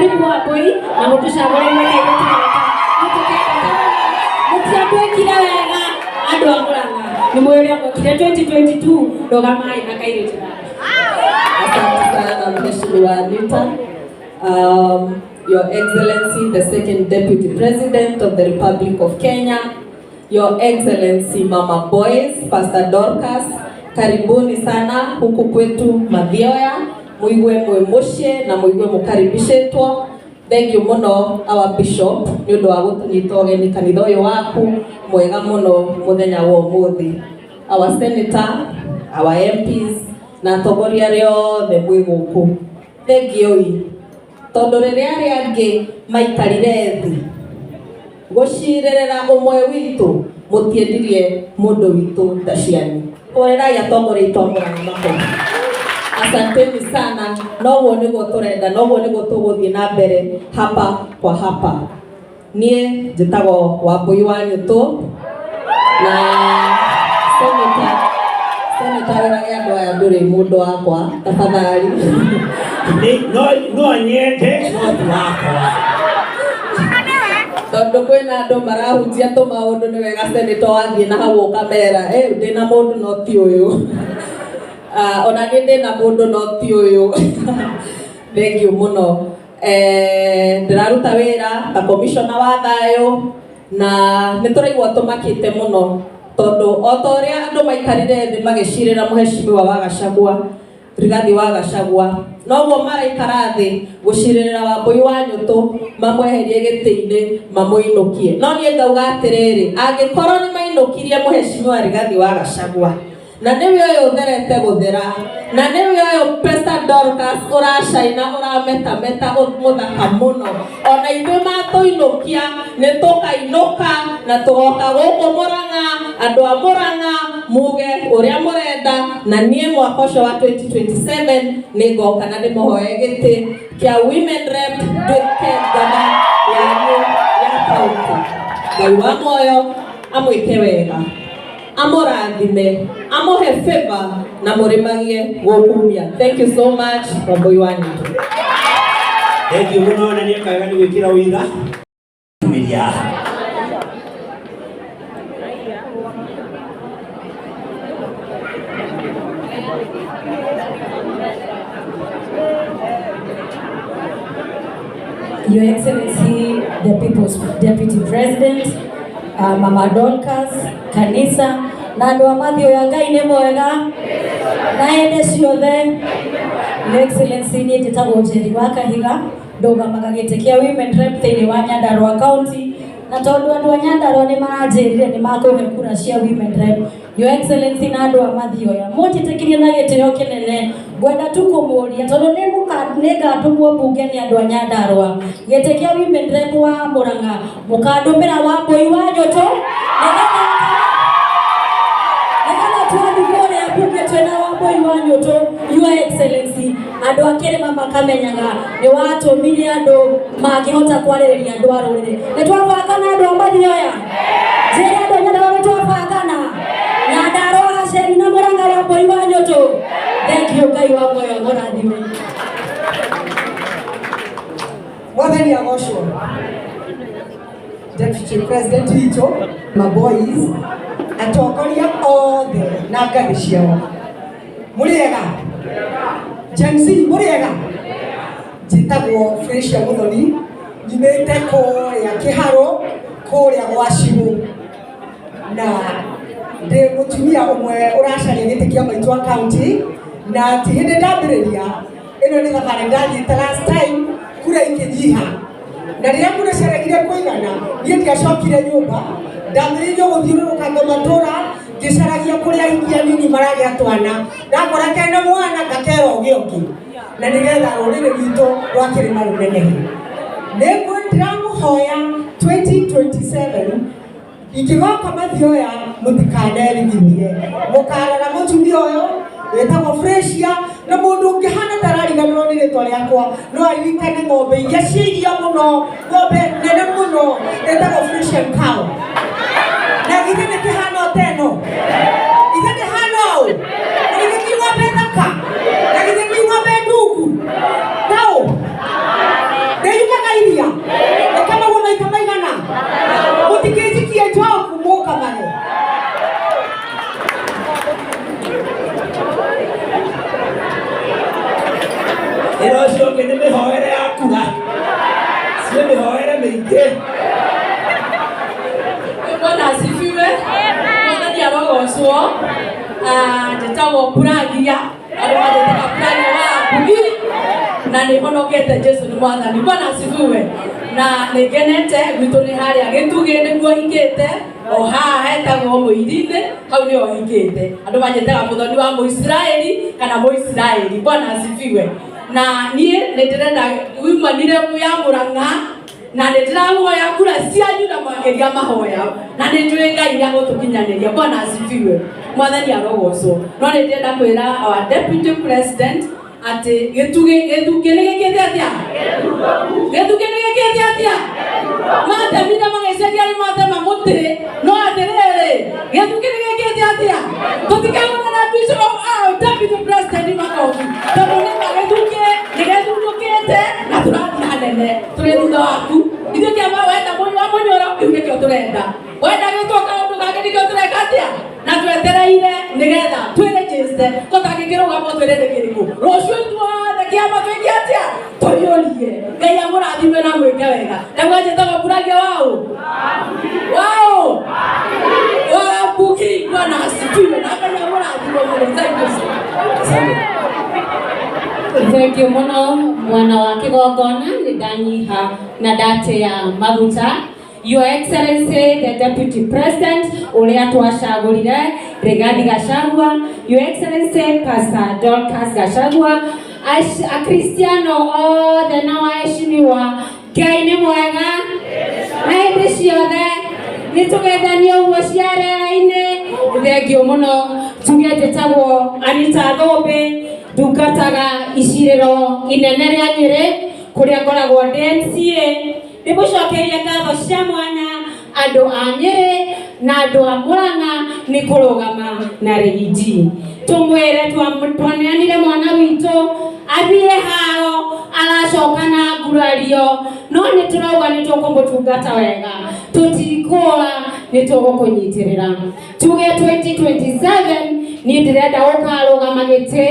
Karibu Wambui na mũtũcagũre mweke itũ. Mũtiatwĩkire wega andũ a Murang'a, nĩ mũĩ ũrĩa mwekire 2022, rũgamai na kairĩtu gaka. Asante sana, Mheshimiwa Anita. Your Excellency, the Second Deputy President of the Republic of Kenya, Your Excellency Mama Boys, Pastor Dorcas, karibuni sana huku kwetu Mathioya, muigue mwi muciĩ na muigue mukaribishĩtwo. Thank you muno, our bishop, nĩ ũndũ wa gũtũnyita ũgeni kanitha ũyũ waku mwega mũno mũthenya wa ũmũthĩ. Our senator, our MPs na atongoria arĩa othe mwĩ gũkũ, thank you, tondũ rĩrĩa arĩa angĩ maikarire thĩ gũcirĩrĩra ũmwe witũ, mũtiendirie mũndũ witũ ta cianyu. Hũrĩrai atongoria aitũ a Murang'a makobi. Asanteni sana. Noguo nĩguo tũrenda, noguo nĩguo tũgũthiĩ na mbere hapa kwa hapa. Niĩ njĩtagwo Wambui wa Nyũtũ na senator, senator, wĩrage andũ aya ndũrĩ mũndũ wakwa, tafadhali. No nyende, no ti wakwa. Tondũ kwĩna andũ marahunjia tũmaũndũ, nĩ wega senator wathiĩ na hau ũkamera, "Eh, ndĩna mũndũ no ti ũyũ." Ah, ona niĩ ndĩna mũndũ no ti ũyũ. Thank you mũno. Ndĩraruta wĩra ta commissioner wa thayũ na nĩ tũraigua tũmakĩte mũno, tondũ o ta ũrĩa andũ maikarire thĩ magĩcirĩra mũhecimiwa wa Gachagua, Rigathi wa Gachagua, noguo maraikara thĩ gũcirĩrĩra Wambui wa Nyũtũ, mamweherie gĩtĩ-inĩ, mamũinũkie. No niĩ ngauga atĩrĩrĩ, angĩkorwo nĩ mainũkirie mũhecimiwa Rigathi wa Gachagua, na nĩwe ũyũ ũtherete gũthera, na nĩwe ũyũ Pastor Dorcas ũracaina, ũrametameta, mũthaka mũno, ona ithuĩ matũinũkia nĩ tũkainũka na tũgoka gũkũ Mũrang'a. Andũ a Mũrang'a, muge ũrĩa mũrenda, na niĩ mwaka ũcio wa 2027 nĩ ngoka na ndĩmũhoe gĩtĩ kĩa women rep, nduĩke ngana yanyu ya kaunti. Ngai wa muoyo amwĩke wega, amũrathime, amũhe favor na mũrĩmagie gũkumia. Thank you so much. Wambui wa Nyũtũ. Thank you mũno, na nĩ kaga nĩ gwĩkĩra ũira mĩria haha. Your Excellency, the People's Deputy President, Mama Dorcas, kanisa na andũ a Mathioya, Ngai nĩ mwega na hĩndĩ ciothe. Your Excellency, niĩ njĩtagwo Njeri wa Kahiga, ndũgamaga gĩtĩ kĩa Women Rep thĩinĩ wa Nyandarua County, na tondũ andũ a Nyandarua nĩ maranjĩrire nĩ makũhe kura cia Women Rep, Your Excellency na andũ a Mathioya, mũnjĩtĩkĩrie na gĩtĩo kĩnene, ngwenda tu kũmũria, tondũ nĩ ngatũmwo mbunge nĩ andũ a Nyandarua, gĩtĩ kĩa Women Rep wa Murang'a mũkandũmĩra Wambui wa Nyũtũ, nĩgetha twathiĩ kũrĩa mbunge twĩna Wambui wa Nyũtũ, Your Excellency, andũ a kĩrĩma makamenyaga nĩ watũmire andũ mangĩhota kwarĩrĩria andũ a rũrĩrĩ. Nĩ twabangana, andũ a Mathioya? Njĩre andũ a Nyandarua, nĩ twabangana Nyandarua, Gaceri na Murang'a, Wambui wa Nyũtũ. Thank you. Ngai wa muoyo mũrathime. Mwathani agocwo. Deputy President witũ, maboys, atongoria othe na ngathĩ ciao, mũrĩega? Gen Z, mũrĩega? Njĩtagwo Fresia Mũthoni, nyumĩte kũrĩa Kĩharũ, kũrĩa gwa Cibũ, na ndĩ mũtumia ũmwe ũracaria gĩtĩ kĩa maitũ wa county, na ti hĩndĩ ndambĩrĩria ĩno, nĩ thabarĩ ndathiĩte last time kura ikĩnyiha, na rĩrĩa kura ciaregire kũigana, niĩ ndiacokire nyũmba, ndambĩrĩirie gũthiũrũrũkanga matũra ngĩcaragia kũrĩa ahiki anini maragĩa twana, ndakora kena mwana ngakera ũgĩ ũngĩ, na nĩgetha rũrĩrĩ rwitũ rwa kĩrĩma rũnenehe. Nĩguo ndĩramũhoya, 2027 ingĩgoka Mathioya, mũtikanerigithie, mũkarora mũtumia ũyũ wĩtagwo Fresia, na mũndũ ũngĩhana tarariganĩrwo nĩ rĩtwa rĩakwa no aririkane ng'ombe iria cia iria mũno, ng'ombe nene mũno ĩtagwo Fresian cow. Na githĩ nĩ kĩhana o ta ĩno? Ithe ndĩhana ũũ? Na githĩ ti ng'ombe thaka? Na githĩ ti ng'ombe ndungu taũ? Nĩ Rĩngĩ. Bwana asifiwe. Mwathani arogocwo. Njĩtagwo Puragia, andũ manjĩtaga Puragia wa Mbugi, na nĩ honokete. Jesu nĩ Mwathani. Bwana asifiwe. Na nĩ ngenete gwitũ nĩ harĩa Gĩtugĩ nĩguo hingĩte, o haha hetagwo Mũiri-inĩ, hau nĩho hingĩte. Andũ manjĩtaga mũthoni wa Mũisiraeli kana Mũisiraeli. Bwana asifiwe. Na niĩ nĩ ndĩrenda umanire ya Mũrang'a, na nĩ ndĩrahoya kura cianyu na makĩria mahoya, na nĩ njũĩ Ngai nĩ agũtũkinyanĩria. Bwana asifiwe. Mwathani arogocwo. No nĩ ndĩrenda kwĩra our deputy president atĩ gĩtugĩ, gĩthukĩ nĩ gĩkĩte atĩa? Gĩthukĩ nĩ gĩkĩte atĩa? Matemire magĩcaria nĩ matema mũtĩ, no atĩrĩrĩ, gĩthukĩ nĩ gĩkĩte atĩa? Tũtikagũra na bishop, deputy president makobi, tondũ nĩ ma gĩthukĩ nĩ gĩthundũkĩte na tũrathiĩ hanene, tũrĩ thutha waku. Ithuĩ kĩama wenda wa mũnyoro kĩu nĩkĩo tũrenda, wenda gĩtwo kaũndũ kangĩ nĩkĩo tũreka atĩa, na twetereire nĩgetha twĩregister ko tangĩkĩrũgama twĩre nĩ kĩrĩkũ rũciũ ithuothe kĩama twĩke atĩa, tũiyũrie. Ngai amũrathime na mwĩke wega. Ndaguo njĩtagwo Mburagia waũ waũ wa Mbugi. Bwana asifiwe na Ngai amũrathime mũno. Thank you so much. Thank you muno, mwana wa kigongona. Nĩ ndanyiha na ndatia maguta. Your Excellency the Deputy President ũrĩa twacagũrire, Rigathi Gachagua, Your Excellency Pastor Dorcas Gachagua, Akristiano othe na waheshimiwa, Ngai nĩ mwega na hĩndĩ ciothe. Nĩ tũgethanio ũguo ciarera-inĩ. Thengio mũno. Tuge njĩtagwo Anita Thũmbĩ, ndungataga icirĩro inene rĩa Nyĩrĩ kũrĩa ngoragwo ndĩ MCA. Ndĩmũcokerie ngatho cia mwanya andũ a Nyĩrĩ na andũ a Mũrang'a nĩ kũrũgama na Rigiji. Tũmwĩre twaneanire mwana witũ athiĩ haro, aracoka na ngurario, no nĩ tũrauga nĩ tũkũmũtungata wega, tũtikũra, nĩ tũgũkũnyitĩrĩra. Tuge 2027 niĩ ndĩrenda gũkarũgama gĩtĩ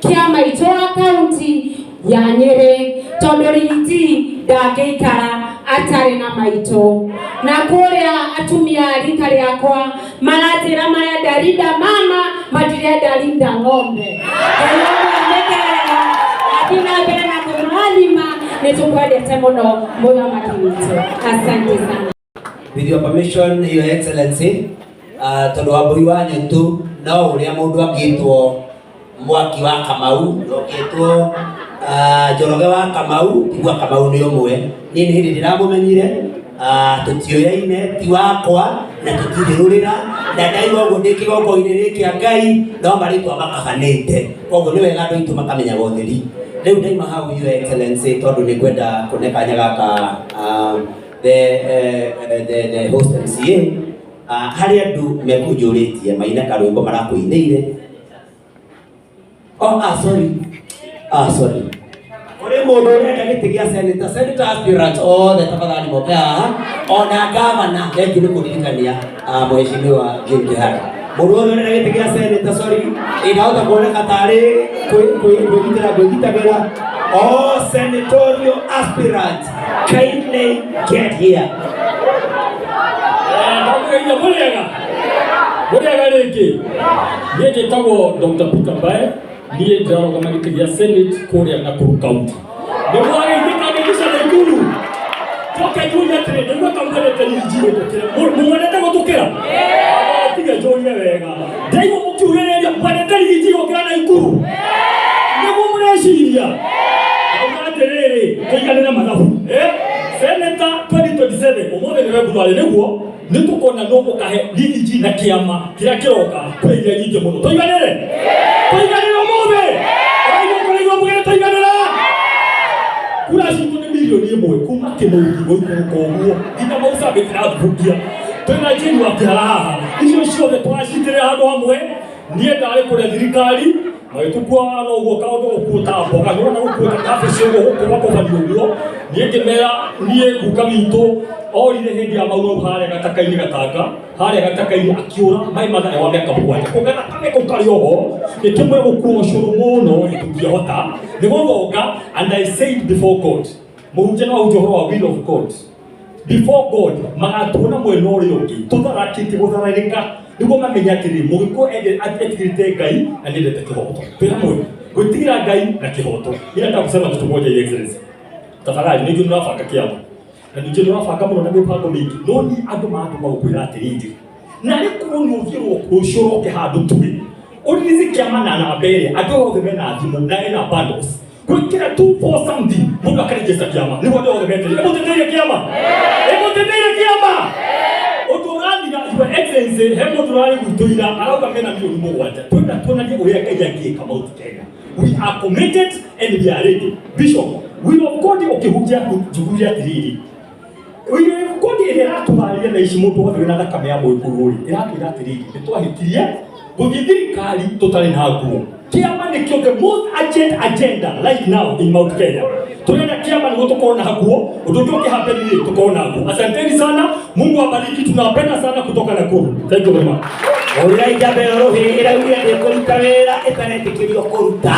kĩa maitũ wa kaunti ya Nyĩrĩ, tondũ Rigiji ndangĩikara atarĩ na maitũ. Na kũrĩa atumia a rika rĩakwa maranjĩra marenda rinda mama, matirenda rinda ng'ombe. Ngai amwĩke wega, athiĩ na mbere na kũmũrathima. Nĩ tũkwendete mũno, mũthamaki witũ. Asante sana. With your permission, Your Excellency, tondũ Wambui wa Nyutu no ũrĩa mũndũ angĩtwo Mwaki wa Kamau, na ũngĩtwo Njoroge wa Kamau, tigua Kamau nĩ ũmwe. Niĩ nĩ hĩndĩ ndĩramũmenyire, tũtiũyaine, ti wakwa na tũtirĩ rũrĩra, na ndaigua ũguo ndĩ kĩgongona-inĩ gĩkĩ kĩa Ngai, no marĩtwa makabanĩte, koguo nĩ wega andũ aitũ makamenyaga ũtheri. Rĩu ndaima hau, Your Excellency, tondũ nĩ ngwenda kũne kanya gaka the host MCA, harĩ andũ mekũnjũrĩtie maina karwĩmbo marakũinĩire. Oh, sorry. Sorry. Kũrĩ mũndũ ũrenda gĩtĩ gĩa senator, senator aspirant othe tafadhali moke haha, ona gavana. Thank you nĩ kũririkania, mheshimiwa Jane Kihara. Mũndũ wothe ũrenda gĩtĩ gĩa senator, sorry, ĩndahota kuoneka tarĩ kwĩgitĩra ngwĩgitagĩra. All senatorial aspirants, kindly get here. Ndamũgeithia. Mũrĩega, mũrĩega rĩngĩ. Niĩ njĩtagwo Dr. Peter Mbae, niĩ ndĩrarũgama gĩtĩ gĩa Senate kũrĩa Nakuru County. Nĩ mwageithĩka nĩ Nakuru. Njoke njũrie atĩrĩ, ndaigua ta mwendete Rigiji gũtũkĩra, mũmwendete gũtũkĩra? Tige njũrie wega, ndaigua mũkiugĩrĩria mwendete Rigiji gũkĩra Nakuru, nĩguo mũreciria? Ndauga atĩrĩrĩ, tũiganĩre mathabu, eh? Senator 2027, ũmũthĩ nĩ February, nĩguo nĩ tũkona nũ ũkahe Rigiji na kĩama kĩrĩa kĩroka kũrĩ iria nyingĩ mũno. Tũiganĩre, tũiganĩre ũmũthĩ. Ũraigua kũraigua mũgere, tũiganĩre. Kura citũ nĩ 1 mirioni kuma Kĩmũngi gũikũrũka ũguo nginya Mausabiti na Thubukia. Twĩna Jane wa Kĩhara haha, icio ciothe twacitĩrĩra handũ hamwe. Niĩ ndarĩ kũrĩa thirikari magĩtũkua no ũguo kaũndũ gũkuo ta mboga, nĩwona gũkuo ta kabici ũguo gũkũ gakobani ũguo. Niĩ ngĩmera niĩ guka witũ orire hĩndĩ ya Mau Mau harĩa gataka-inĩ, gatanga harĩa gataka-inĩ, akĩũra maĩ matharĩ wa mĩaka 7 kũgetha kame kau karĩ oho gĩkĩmwe gũkuo ũcũrũ mũno tũtiahota nĩ gũthonga. And I said before God, mũhunjia no ahunjie ũhoro wa will of God. Before God magatuona mwena ũrĩa ũngĩ tũtharakĩtie gũthararĩka nĩguo mamenye atĩrĩ mũgĩkũyũ etigĩrĩte Ngai na nĩendete kĩhoto. Twĩ hamwe gwĩtigĩra Ngai na kĩhoto. Ila nataka kusema kitu moja, Your Excellency, tafadhali, nĩnjũĩ nĩũrabanga kĩama na ningĩ nĩũrabanga mũno na mĩbango mĩingĩ, no ni andũ mandũ magũkwĩra atĩrĩrĩ, na rĩ korwo nĩ ũthiĩ rũciũ ũroke handũ tũrĩ ũririzi kĩama na namba ĩrĩa andũ othe mena thimũ na ena bundles gwĩkĩra 2 4 something mũndũ akaregister kĩama nĩguo andũ othe metereire ĩmũteteire kĩama ĩmũteteire kĩama ũndũ ũrathira. Your Excellency, he mũndũ ũrarĩ gwitũ ira arauga mena 7 million. Twenda tuonanie ũrĩa Ngai angĩka Mount Kenya. We are committed and we are ready. Bishop, will of God, ũkĩhunjia njugire atĩrĩrĩ, will of God ĩrĩa ĩratũharĩria thaa ici mũndũ wothe wĩna thakame ya mũgĩkũyũ rĩ, ĩratwĩra atĩrĩrĩ, nĩ twahĩtirie gũthiĩ thirikari tũtarĩ na nguo. Kĩama nĩkĩo the most urgent agenda right now in Mount Kenya. Turenda kĩama nĩguo tũkorwo na nguo. Ũndũ ũngĩ ũkĩhappen rĩ, tũkorwo na nguo. Asanteni sana, Mungu awabariki, tunawapenda sana kutoka Nakuru. Thank you very much. Ũrĩa njamba ĩyo rũhĩ ĩraugire ndĩkũruta wĩra ĩtaretĩkĩrio kũruta,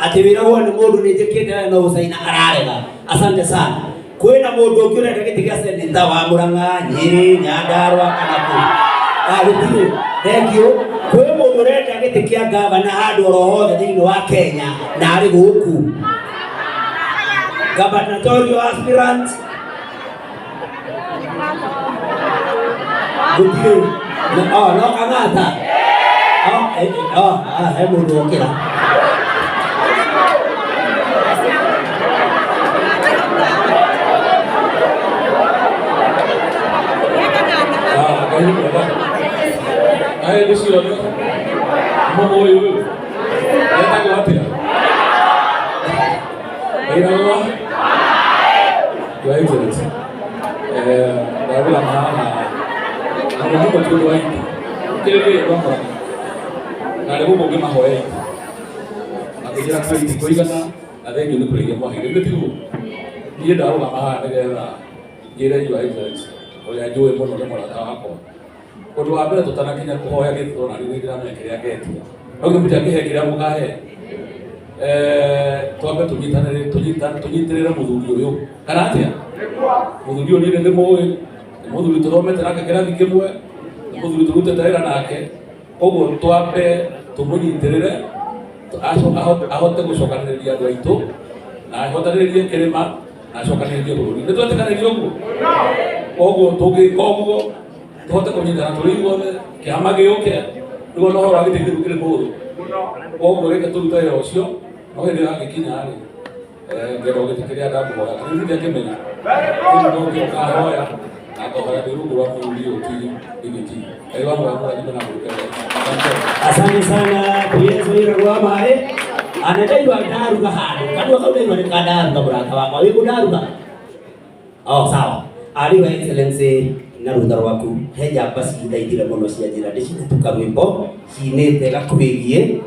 atĩ wĩra wone mũndũ nĩ njĩkĩte no gũcaina ararega. Asante sana. Kwĩna mũndũ ũngĩ ũrenda gĩtĩ gĩa seneta wa Murang'a, Nyĩrĩ, Nyandarua kana kũ? Ah, gũtirĩ. Thank you. Kwĩ mũndũ ũrenda gĩtĩ kĩa gavana handũ oro hothe thĩinĩ wa Kenya na arĩ gũkũ? Gubernatorial aspirant, gũtirĩ. Oh, no Kang'ata. Oh, oh, ah, he mũndũ okĩra. Ngai nĩ mwega na hĩndĩ ciothe. Mũmũĩ ũyũ etagwo atĩa? Ĩragwo Your Excellency, ndarũgama haha na mũno ti ũndũ wa itĩ kĩrĩrĩria rwakwa na rĩ gũkũ ngĩmahoya itĩ na kũnjĩra kwĩ itĩ kũigana na thengiũ nĩ kũrĩgia mwaheire githĩ tiguo. Niĩ ndarũgama haha nĩgetha njĩre Your Excellency ũrĩa njũĩ mũno nĩ mũrata wakwa. Ũndũ wa mbere, tũtanakinya kũhoya gĩtĩ, tondũ nani nĩndĩramenya kĩrĩa ngetia, no gĩtũmi kĩhe kĩrĩa mũkahe, twambe tũnyitanĩre tũnyitĩrĩre mũthuri ũyũ kana atĩa. Mũthuri ũyũ niĩ nĩndĩmũĩ, nĩ mũthuri tũthomete nake kĩrathi kĩmwe, nĩ mũthuri tũrutĩte wĩra nake. Koguo twambe tũmũnyitĩrĩre ahote gũcokanĩrĩria andũ aitũ na ahotanĩrĩrie kĩrĩma na acokanĩrĩrie bũrũri. Nĩ twetĩkanĩria ũguo? Koguo tũngĩka ũguo tũhote kũnyitana tũrĩ ithuothe, kĩama gĩũke nĩguo na ũhoro wa gĩtĩ kĩu kĩrĩ mũhũthũ. Koguo reke tũrute wĩra ũcio, no hĩndĩ ĩyo yagĩkinya rĩ, ngenda gĩtĩ kĩrĩa ndamũhoya rĩu ndiakĩmenya rĩu no kĩo kahoya na ngohoya ndĩ rungu rwa mũthuri ũyũ ti Riggy. Ngai wa mũrathime na mũrute. Asante sana PS wĩra wa maĩ. Ana ndaigua ndaruga handũ kanua kau, ndaigua nĩ kandaruga mũrata wakwa wĩ kũndaruga. Oh, sawa. Ari wa Excellency, na rutha rwaku he njamba cithaithire mũno cia njĩra ndĩcine tuka rwĩmbo cinĩte gakwĩgiĩ.